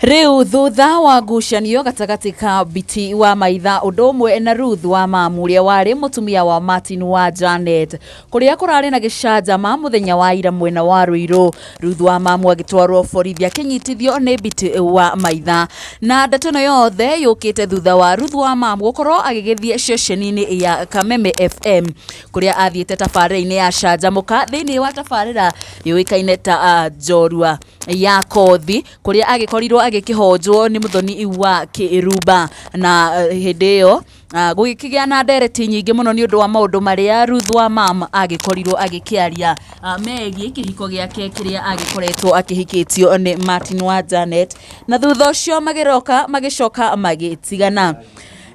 Rĩu thutha wa ngucanio gatagatĩ ka Biti wa Maitha ũndũ ũmwe na Ruth wa Mamu ũrĩa warĩ mũtumia wa Martin wa Janet kũrĩa kũrarĩ na gĩcanjama mũthenya wa ira mwena wa Ruiru. Ruth wa Mamu agĩtwarwo borithi akĩnyitithio nĩ Biti wa Maitha, na ndeto ĩno yothe yũkĩte thutha wa Ruth wa Mamu gũkorwo agĩgĩthiĩ ceceni-inĩ ya Kameme FM kũrĩa athiĩte tabarĩra-inĩ ya Canjamũka thĩinĩ wa tabarĩra yũĩkaine ta Njorua ya Kothi, kũrĩa agĩkorirwo agĩkĩhonjwo nĩ mũthoni wa Kĩrumba, na hĩndĩ ĩyo gũgĩkĩgĩa na ndereti nyingĩ mũno nĩ ũndũ wa maũndũ marĩa Ruth wa Mam agĩkorirwo agĩkĩaria megiĩ kĩhiko gĩake kĩrĩa agĩkoretwo akĩhikĩtio nĩ Martin wa Janet, na thutha ũcio magĩroka magĩcoka magĩtigana.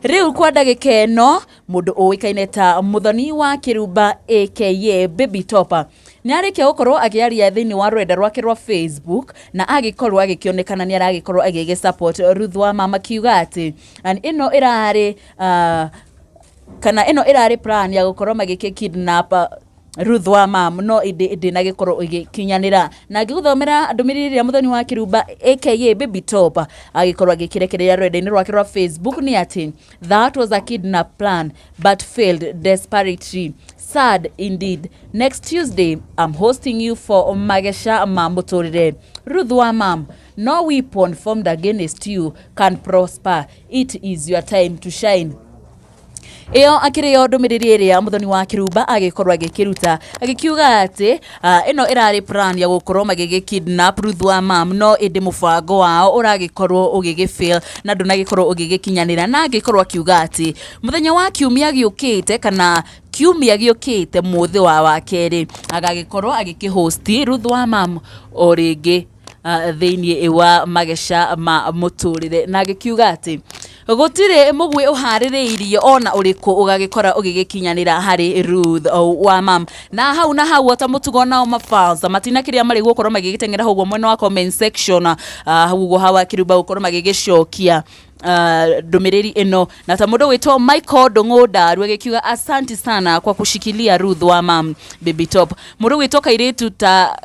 Rĩu kwa ndagĩka ĩno mũndũ ũĩkaine ta mũthoni wa Kĩrumba aka Baby Topper nĩ arĩkia gũkorwo akĩaria thĩinĩ wa rũrenda rwake rwa Facebook, na agĩkorwo agĩkĩonekana nĩ aragĩkorwo agĩgĩ support Ruth wa Mama, akiuga atĩ ĩno ĩrarĩ kana ĩno ĩrarĩ plan ya gũkorwo magĩkĩ kidnap Ruth wa Mam, no ĩndĩ ndĩnagĩkorwo ĩgĩkinyanĩra. Na ngĩgũthomera ndũmĩrĩri ĩrĩa mũthoni wa Kĩrumba aka Baby Top agĩkorwo agĩkĩrekereria rũrenda-inĩ rwake rwa Facebook nĩ atĩ that was a kidnap plan but failed desperately. Sad indeed. Next Tuesday I'm hosting you for Magesha ma mũtũrĩre. Ruth wa Mam, no weapon formed against you can prosper. It is your time to shine. Ĩyo akĩrĩ yo ndũmĩrĩri ĩrĩa mũthoni wa Kĩrumba agĩkorwo agĩkĩruta, agĩkiuga atĩ ĩno ĩrarĩ plan ya gũkorwo magĩgĩ kidnap Ruth wa Mam, no ĩndĩ mũbango wao ũragĩkorwo ũgĩgĩ fail na ndũnagĩkorwo ũgĩgĩkinyanĩra, na agĩkorwo akiuga atĩ mũthenya wa kiumia gĩũkĩte kana kiumia gĩũkĩte mũthĩ wa wakerĩ agagĩkorwo agĩkĩhost Ruth wa Mam o rĩngĩ thĩinĩ wa mageca ma mũtũrĩre, na agĩkiuga atĩ gũtirĩ mũgwĩ ũharĩrĩirio ona ũrĩkũ ũgagĩkora ũgĩgĩkinyanĩra harĩ Ruth wa Mam. Na hau na hau ota mũtugo nao mafans matina kĩrĩa marĩ gũkorwo magĩgĩteng'era hau ũguo mwena wa comment section, hau ũguo hawa Kĩrumba gũkorwo magĩgĩcokia ndũmĩrĩri ĩno, na ta mũndũ wĩtwo Michael Ndũng'ũ Ndaru agĩkiuga asanti sana kwa kushikilia Ruth wa Mam Baby Top. Mũndũ wĩtwo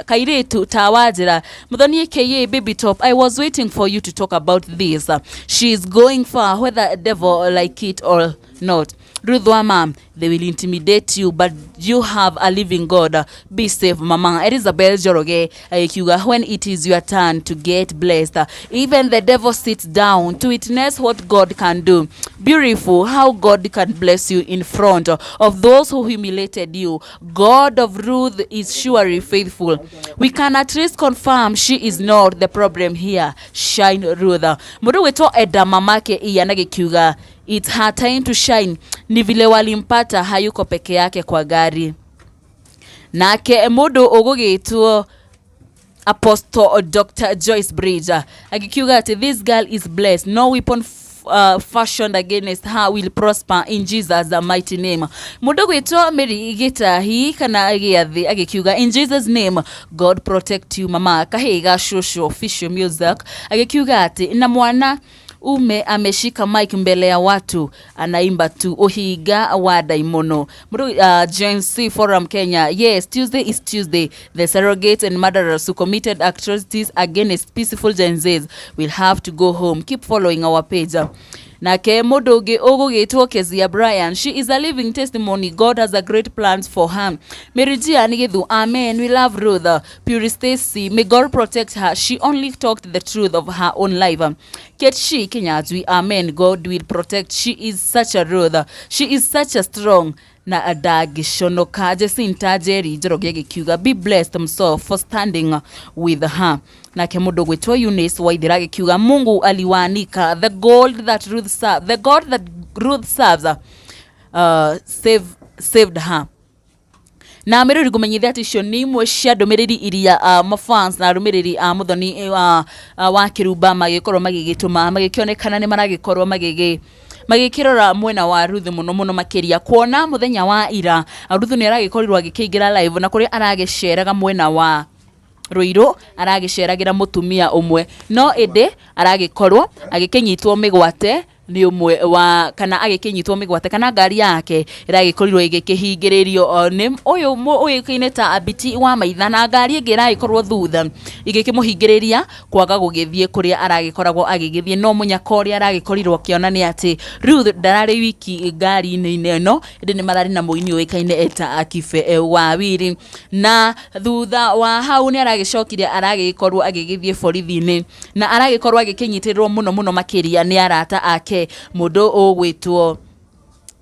kairĩtu ta Wanjĩra Mũthoni aka Baby Top, I was waiting for you to talk about this. She is going far whether devil like it or not. Ruth wa Mam, they will intimidate you, but you have a living God. Be safe, mama. Elizabeth Njoroge akiuga when it is your turn to get blessed, even the devil sits down to witness what God can do. Beautiful how God can bless you in front of those who humiliated you. God of Ruth is surely faithful. We can at least confirm she is not the problem here. Shine, Ruth. Mũndũ gwĩtwo Eda mamake Ian agĩkiuga it's her time to shine, ni vile walimpata hayuko peke yake kwa gari. Nake mũndũ ũgũgĩtwo Apostle Dr. Joyce Bridge agĩkiuga atĩ this girl is blessed, no weapon fashioned against her will prosper in Jesus mighty name. Mũndũ gwĩtwo Mary Gĩtahi kana Gĩathĩ agĩkiuga in Jesus name God protect you mama. Kahĩĩ ga Shosho Official Music agĩkiuga atĩ na mwana ume ameshika mic mbele ya watu anaimba tu uhinga wa daimono. Mũndũ Gen C Forum Kenya, yes, Tuesday is Tuesday. The surrogates and murderers who committed atrocities against peaceful Gen Zs will have to go home. Keep following our page. Nake mũndũ ũngĩ ũgũgĩtwo Kezia Brian, she is a living testimony. God has a great plans for her. Mary Gia Githu, amen, we love Ruth. Puri Stacy, may God protect her, she only talked the truth of her own life. Kate Shi Kinyanjui, amen, God will protect, she is such a Ruth, she is such a strong na ndangĩconoka. Jacinta Njeri Njoroge agĩkiuga be blessed mso for standing with her. Nake mũndũ gwĩtwo Eunice Waithera agĩkiuga Mungu aliwaanika, the gold that Ruth served, the God that Ruth serves saved her. Na mĩrũri ngũmenyithia atĩ icio nĩ imwe cia ndũmĩrĩri iria mafans na arũmĩrĩri a mũthoni wa Kĩrumba magĩkorwo magĩgĩtũma, magĩkĩonekana nĩ maragĩkorwo magĩkĩrora mwena wa Ruth mũno mũno makĩria, kuona mũthenya wa ira Ruth nĩ aragĩkorirwo agĩkĩingĩra live na kũrĩa aragĩceraga mwena wa Ruiru, aragĩceragĩra mũtumia ũmwe, no ĩndĩ aragĩkorwo agĩkĩnyitwo mĩgwate. Nĩ ũmwe wa kana agĩkĩnyitwo mĩgwate kana ngari yake ĩragĩkorirwo ĩgĩkĩhingĩrĩrio nĩ ũyũ ũĩkaine ta Biti wa Maitha, na ngari ĩngĩ ĩragĩkorwo thutha igĩkĩmũhingĩrĩria kwaga gũgĩthiĩ kũrĩa aragĩkoragwo agĩgĩthiĩ. No mũnyaka ũrĩa aragĩkorirwo akĩona nĩ atĩ Ruth ndararĩ wiki ngari-inĩ ĩno, ĩndĩ nĩ mararĩ na mũini ũĩkaine ta Kibe Wawiri. Na thutha wa hau nĩ aragĩcokire aragĩkorwo agĩgĩthiĩ borithi-inĩ, na aragĩkorwo agĩkĩnyitĩrĩrwo mũno mũno makĩria nĩ arata ake, mũndũ ũgwĩtwo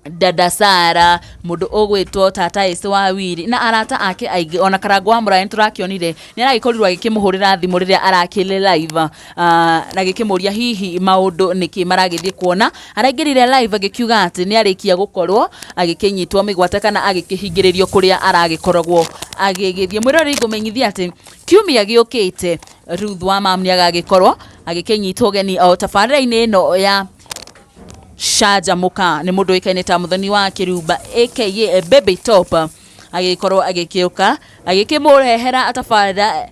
Dada Sara, mũndũ ũgwĩtwo Tata Ace wa Wiri na arata ake aingĩ. Ona Karango wa Mũraya nĩtũrakĩonire nĩ aragĩkorirwo agĩkĩmũhũrĩra thimũ rĩrĩa arakĩrĩ live, na agĩkĩmũria hihi maũndũ nĩkĩ maragĩthiĩ kuona. Araingĩrire live agĩkiuga atĩ nĩ arĩkia gũkorwo agĩkĩnyitwo mĩgwate kana agĩkĩhingĩrĩrio kũrĩa aragĩkoragwo agĩgĩthiĩ. Mwĩroreri, ngũmenyithia atĩ kiumia gĩũkĩte Ruth wa Mam nĩ agagĩkorwo agĩkĩnyitwo ũgeni o tabarĩra-inĩ ĩno ya Canjamũka nĩ mũndũ ũĩkaine ta Mũthoni wa Kĩrumba aka Baby Top, agĩkorwo agĩkĩũka agĩkĩmũrehera tabarĩra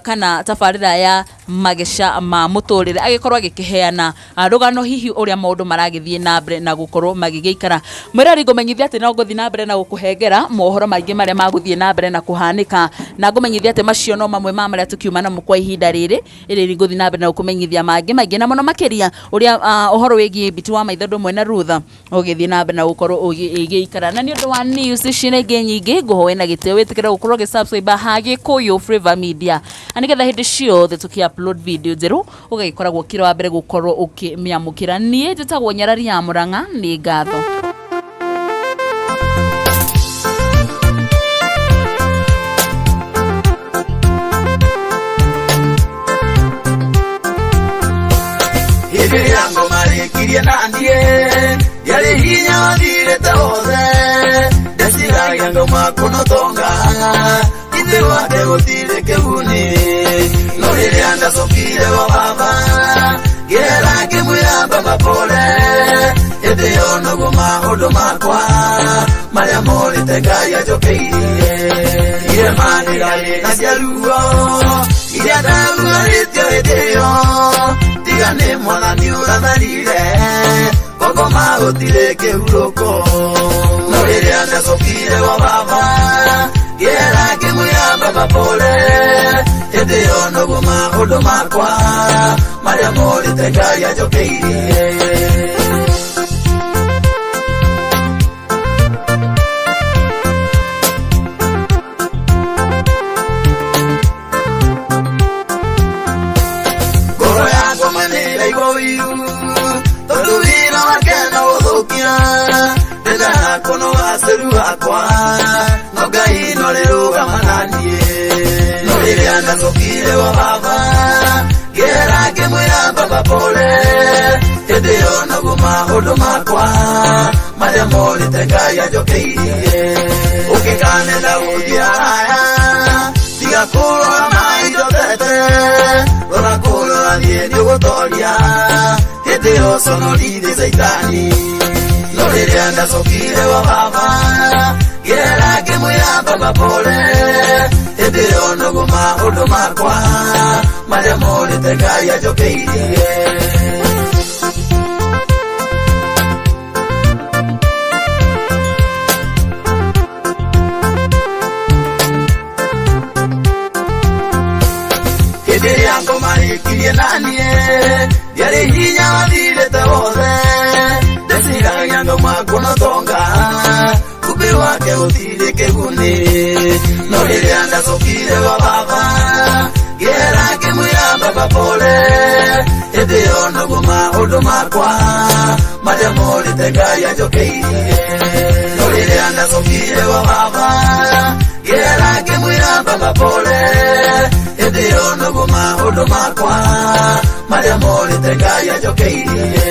kana tabarĩra ya mageca ma mũtũrĩre, agĩkorwo agĩkĩheana rũgano hihi ũrĩa maũndũ maragĩthiĩ na mbere na gũkorwo magĩgĩikara. Mwĩrori, ngũmenyithia atĩ no ngũthiĩ na mbere na gũkũhengera mohoro maingĩ marĩa magũthiĩ na mbere na kũhanĩka, na ngũmenyithia atĩ macio no mamwe ma marĩa tũkiuma namo kwa ihinda rĩrĩ. Ĩrĩ ngũthiĩ na mbere na gũkũmenyithia mangĩ maingĩ na mũno makĩria ũrĩa ũhoro wĩgiĩ Biti wa Maitho ũndũ ũmwe na Ruth ũgĩthiĩ na mbere na gũkorwo ũgĩikara. Na nĩ ũndũ wa news ici na ingĩ nyingĩ, ngũhoe na gĩtĩo wĩtĩkĩre gũkorwo ũgĩ-subscribe ha Gĩkũyũ Flavour Media, na nĩgetha hĩndĩ ciothe tũkĩ upload video njerũ ũgagĩkoragwo ũkĩrĩ wa mbere gũkorwo ũkĩmĩamũkĩra. Niĩ njĩtagwo Nyarari ya Mũrang'a, nĩ ngatho. Hĩndĩ ĩrĩa ngoma rĩkirie na niĩ ndiarĩ hinya wathirĩte wothe, ndeciragia ngoma kũnotonga ithe wake gũtirĩ kĩguni. No rĩrĩa ndacokire gwa baba ngĩera ngĩmwĩra baba pole, hĩndĩ ĩyo noguo maũndũ makwa marĩa morĩte Ngai anjokeirie. Irema nĩrarĩ na cia ruo iria ndarugarĩtio hĩndĩ ĩyo, tiga nĩ mwathani ũratharire ngoma gũtirĩ kĩhurũko. No rĩrĩa ndacokire gwa baba ngĩera ngĩmwĩra baba pole, hĩndĩ ĩyo noguo maũndũ makwa marĩa morĩte Ngai anjokeirie. Ngoro yakwa manĩraigua ũiru tondũ wĩra wake no gũthũkia, ndendaga kũnoga ceru wakwa no Ngai no rĩrũgama na niĩ. No rĩrĩa ndacokire gwa baba ngĩera ngĩmwĩra baba pole, hĩndĩ ĩyo noguo maũndũ makwa marĩa morĩte Ngai anjokeirie. Ũngĩkanenda gũthiĩ haraya tiga kũrora maitho tete, rora kũrora niĩ nĩũgũtoria hĩndĩ ĩyo conorithie caitani. No rĩrĩa ndacokire gwa baba ngĩera ngĩmwĩra baba pole, hĩndĩ ĩyo noguo maũndũ makwa marĩa morĩte Ngai anjokeirie. Hĩndĩ ĩrĩa ngoma rĩkirie na niĩ ndiarĩ hinya wathirĩte wothe, ndeciragia ngoma kũnotonga kumbĩ wake gũtirĩ kĩguni. No rĩrĩa ndacokire gwa baba ngĩera ngĩmwĩra baba pole, hĩndĩ ĩyo noguo maũndũ makwa marĩa morĩte Ngai anjokeirie. No rĩrĩa ndacokire gwa baba ngĩera ngĩmwĩra baba pole, hĩndĩ ĩyo noguo maũndũ makwa marĩa morĩte Ngai anjokeirie.